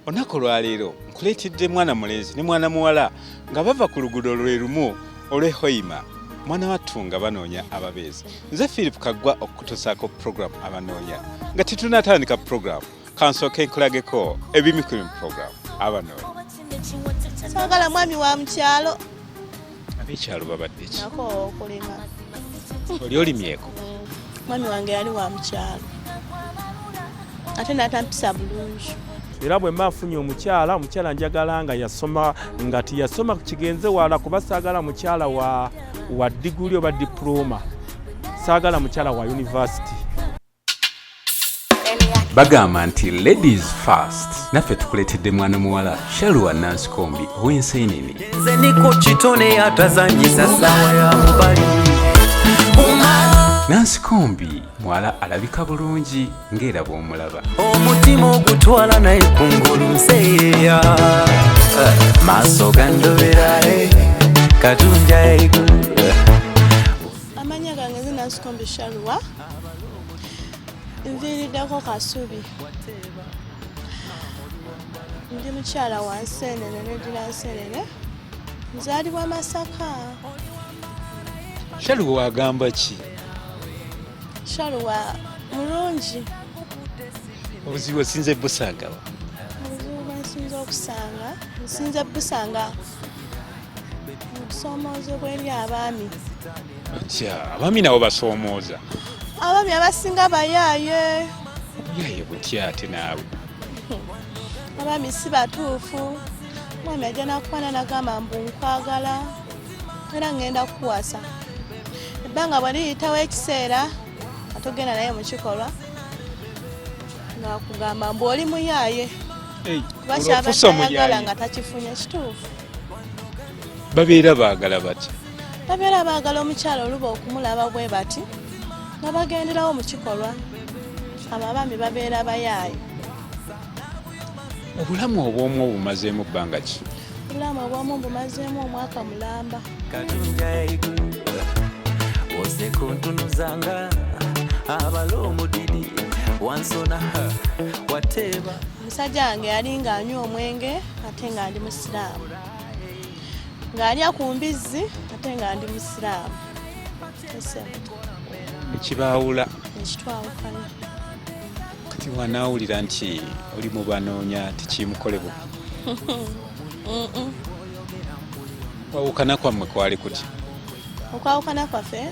Olunaku olwaleero nkuleetedde mwana mulenzi ne mwana muwala nga bava ku luguudo lwe lumu olw'e Hoima, mwana wattu nga banoonya ababeezi. Nze Philip Kaggwa okukutuusaako pulogulaamu Abanoonya. Nga tetunnatandika pulogulaamu, kansooke nkulageko ebimu ku mu pulogulaamu Abanoonya. Saagala mwami wa mukyalo. Ab'ekyalo babadde ki? Nako okulima. Oli olimyeko? Mwami wange yali wa mukyalo ate n'atampisa bulungi. Era bwe mba nfunye omukyala, omukyala njagala nga yasoma, nga teyasoma kigenze wala, kuba saagala mukyala wa diguli oba dipulooma, saagala mukyala wa yunivasite. Bagamba nti ladies first, naffe tukuleetedde mwana muwala Shaluwa Nansikombi ow'enseenene. Nze niko kitone atazanyisa sawa ya mubali. Nansikombi muwala alabika bulungi ng'era bw'omulaba. Omutima ogutwala naye kungulu nseeya. Maaso gandobera katunja eigulu. Amannya gange nze Nansikombi Shaluwa, nviiriddeko Kasubi. Ndi mukyala wa Nseenene neddira Nseenene, nzaalibwa Masaka. Shaluwa agamba ki? Shaluwa mulungi. Obuzibu osinze busangawa? Obuzibu bwe nsinze okusanga, nsinze busanga mu kusoomoozebwa eri abaami. Otya abaami nabo basoomooza? Abaami abasinga bayaaye. Buyaaye butya ate naawe? Abaami si batuufu. Omwami ajja nakukwana nagamba mbu nkwagala era ngenda kukuwasa. Ebbanga bwe liyitawo ekiseera atogenda naye mu kikolwa ng'akugamba mbu oli muyaaye. Kuba kyabadde ayagala nga takifunye kituufu. Babeera baagala batya? Babeera baagala omukyala oluba okumulaba bwe bati nga bagenderawo mu kikolwa. Abo abaami babeera bayaaye. Obulamu obw'omu obumazeemu bbanga ki? Obulamu obw'omu bumazeemu omwaka mulamba. Katunja eigulu ose kuntunuzanga abala omudidi wansona wateeba. Omusajja wange yali ng'anywa omwenge ate nga ndi musiraamu, ng'alya ku mbizzi ate nga ndi musiraamu. Ekibaawula ekitwawukanya. Kati wanaawulira nti oli mu banoonya tekimukole bubi? Kwawukana kwammwe kwali kutya? Okwawukana kwaffe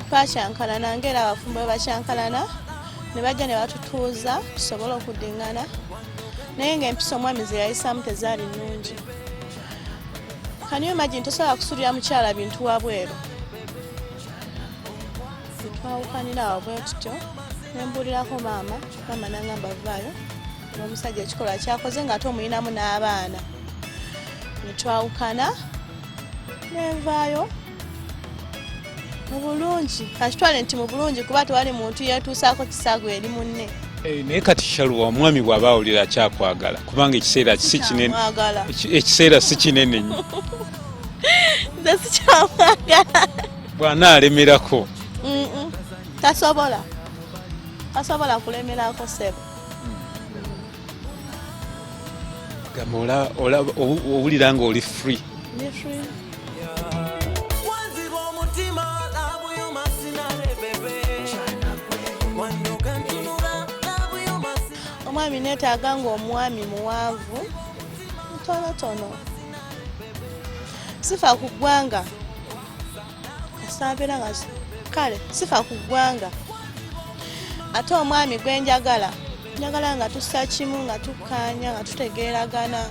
twakyankalana ng'era abafumbo bwe bakyankalana ne bajja ne batutuuza tusobole okuddingana, naye ng'empisa omwami ze yayisaamu tezaali nnungi. Can you imagine, tosobola kusulira mukyala bintu wabweru. Twawukanira awo bwe tutyo ne mbuulirako maama, maama n'angamba vaayo n'omusajja ekikolwa kyakoze ng'ate omuyinamu n'abaana. Ne twawukana nenvaayo mu bulungi, kakitwale nti mu bulungi kuba tewali muntu yeetuusaako kisaago eri munne. Naye kati Shaluwa, omwami bw'aba awulira akyakwagala, kubanga ekiseera si kinene, Sikyamwagala. Ekiseera si kinene nnyo. Nze sikyamwagala. Bw'anaalemerako? Tasobola, tasobola kulemerako ssebo. Gamba owulira nga oli free? Ndi free. Wanziba omutima nabuyuma sinalebebe wanyoga ntunula nabuyuma. Omwami neetaaga ng'omwami muwanvu ntonotono, sifa ku ggwanga asabeera nga kale sifa ku ggwanga. Ate omwami gwe njagala, njagala nga tussa kimu, nga tukkaanya, nga tutegeeragana.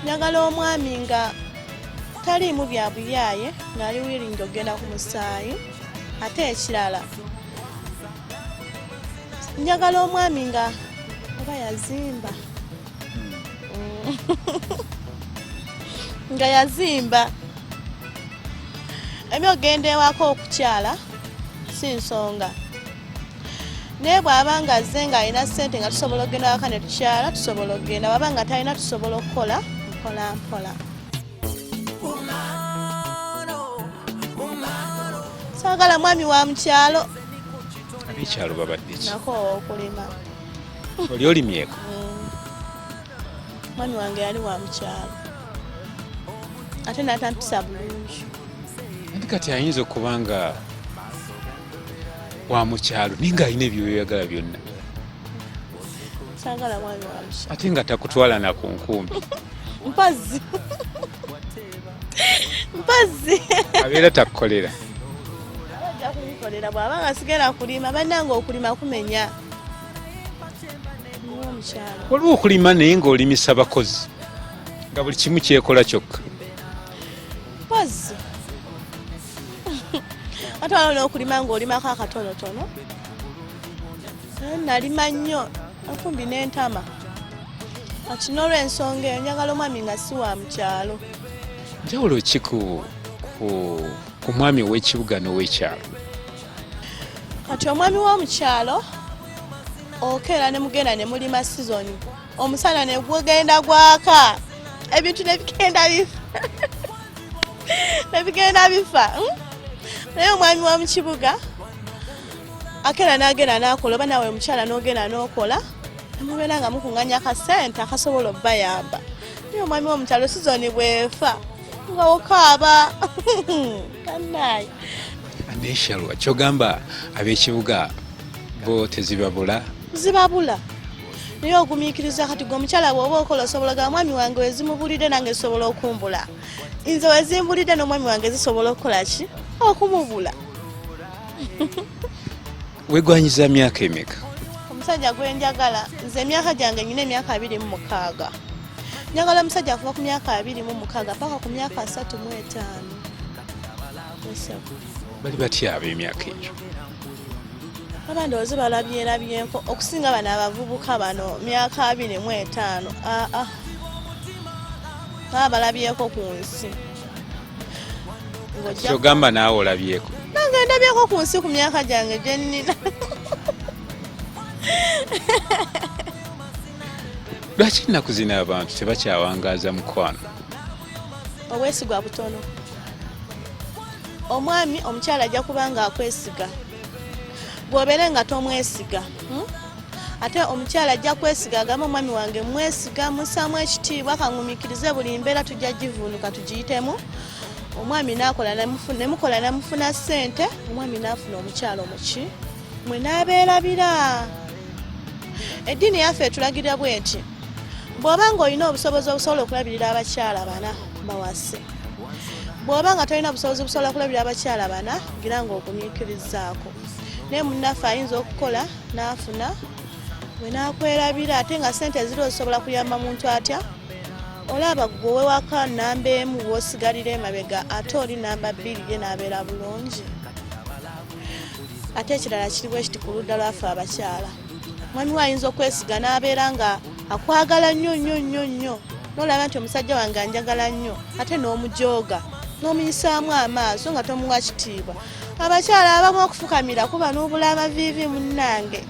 Njagala omwami nga taliimu bya buyaaye, ng'ali willing okugenda ku musaayi. Ate ekirala, njagala omwami nga oba yazimba, nga yazimba. Ebyogenda ewaka okukyala si nsonga, naye bw'aba nga azze ng'alina ssente nga tusobola okugenda waka ne tukyala, tusobola okugenda. Bw'aba nga talina, tusobola okukola mpola mpola. Saagala mwami wa mukyalo. Ab'ekyalo babadde ki? Nako okulima. Oli olimyeko? Mwami wange yali wa mukyalo ate n'atampisa bulungi. Anti kati ayinza okuba nga wa mukyalo naye ng'alina ebyoyagala byonna. Saagala mwami wa mukyalo. Ate nga takutwala na ku nkumbi. Mpozzi mpozzi abeera takukolera. Ajja kunkolera bw'aba nga sigenda kulima. Bannange okulima kumenya. Waliwo okulima naye ng'olimisa bakozi nga buli kimu kyekola kyokka. Mpozzi ate waliwo n'okulima ng'olimako akatonotono. Nalima nnyo enkumbi n'entama. Kati n'olw'ensonga eyo njagala omwami nga si wa mukyalo. Njawulo ki ku mwami ow'ekibuga n'ow'ekyalo? Kati omwami w'omukyalo okeera ne mugenda ne mulima sizoni, omusana ne gugenda gwaka, ebintu ne bigenda bifa ne bigenda bifa. Naye omwami wa mu kibuga akeera n'agenda n'akola, oba naawe omukyala n'ogenda n'okola, nemubeera nga mukunganya akasente akasobola obbayamba. Naye omwami w'omukyalo sizoni bw'efa nga okaaba kannaye. Aneshalwa kyogamba ab'ekibuga bo tezibabula? Zibabula, naye ogumiikiriza. Kati gwe omukyala bw'oba okola osobola gamba mwami wange wezimubulidde nange zisobola okumbula, nze wezimbulidde n'omwami wange zisobola okukola ki okumubula. Wegwanyiza myaka emeka? Omusajja gwe njagala nze emyaka gyange nyina emyaka 26. Njagala omusajja akuva ku myaka 26 paka ku myaka 35. Bali batya ab'emyaka egyo? Aba ndowooza balabyerabyenko okusinga bano abavubuka bano myaka 25. Aa, baba balabyeko ku nsi. Kyogamba naawe olabyeko? Nange ndabyeko ku nsi ku myaka gyange gye nnina. Lwaki ennaku zino abantu tebakyawangaaza mukwano? Obwesigwa butono. Omwami omukyala ajja kuba nga akwesiga, bw'obeere nga tomwesiga, Ate omukyala ajja kwesiga agambe omwami wange mwesiga, mussaamu ekitiibwa, kaŋŋumiikirize buli mbeera tujja givuunuka tugiyitemu. Omwami n'akola nemukola namufuna ssente, omwami n'afuna omukyala omuki mwe n'abeerabira. Eddiini yaffe etulagirira bwe nti bw'oba ng'olina obusobozi obusobola okulabirira abakyala bana bawase, bw'oba nga tolina busobozi busobola kulabirira abakyala bana gira ng'ogumiikirizaako. Naye munnaffe ayinza okukola n'afuna bwe n'akwerabira, ate nga ssente eziriwo zisobola kuyamba muntu atya. Olaba gwe owewaka namba emu bw'osigalira emabega, ate oli namba 2 ye n'abeera bulungi. Ate ekirala kiri bwe kiti ku ludda lwaffe abakyala, mwami we ayinza okwesiga n'abeera nga akwagala nnyo nnyo nnyo nnyo, n'olaba nti omusajja wange anjagala nnyo, ate n'omujooga n'omuyisaamu amaaso nga tomuwa kitiibwa. Abakyala abamu okufukamira kuba n'obula amaviivi munnange.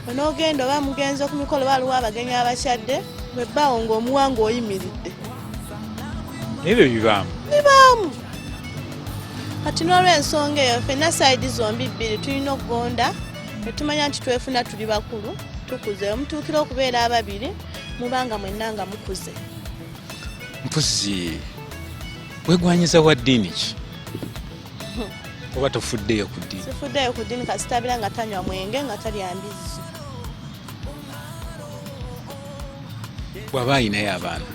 Onoogenda oba mugenze ku mikolo waliwo abagenyi abakyadde, bwe bbaawo ng'omuwa ng'oyimiridde. Ebyo bibaamu? Bibaamu. Kati n'olw'ensonga eyo ffenna sayidi zombi bbiri tulina okugonda ne tumanya nti twefuna tuli bakulu, tukuze. Omutuukira okubeera ababiri mubanga mwenna nga mukuze. Mpozzi wegwanyiza wa ddiini ki? Oba tofuddeyo ku ddiini? Sifuddeyo ku ddiini, kasita abeera nga tanywa mwenge nga talya mbizzi. Bw'aba ayinayo abaana?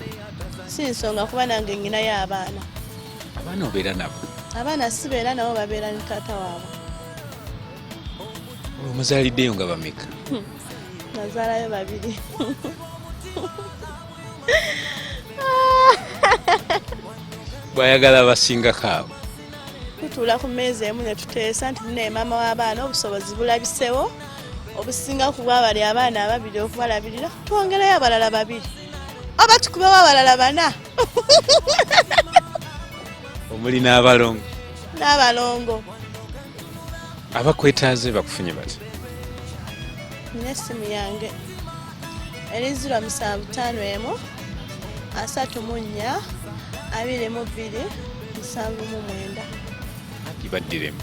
Si nsonga kuba nange nnyinayo abaana. Abaana obeera nabo? Abaana sibeera nabo, babeera ne taata waabwe. Omuzaaliddeyo nga bameka? Nazaalayo 2. Bw'ayagala abasingako abo? Tutuula ku mmeeza emu ne tuteesa nti naye maama w'abaana obusobozi bulabisewo obusinga ku bwabali abaana ababiri okubalabirira, twongereyo abalala 2 oba tukubewo abalala 4. Omuli n'abalongo? N'abalongo. Abakwetaaze bakufunye batya? Nina essimu yange eri 0751 34 22 79. Gibaddiremu.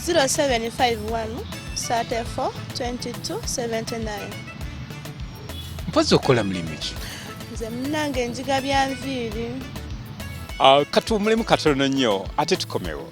0751 34 22 79. Mpozi okola mulimu ki? Nze munange njiga bya nviiri. Katuwumulemu katono nnyo ate tukomewo.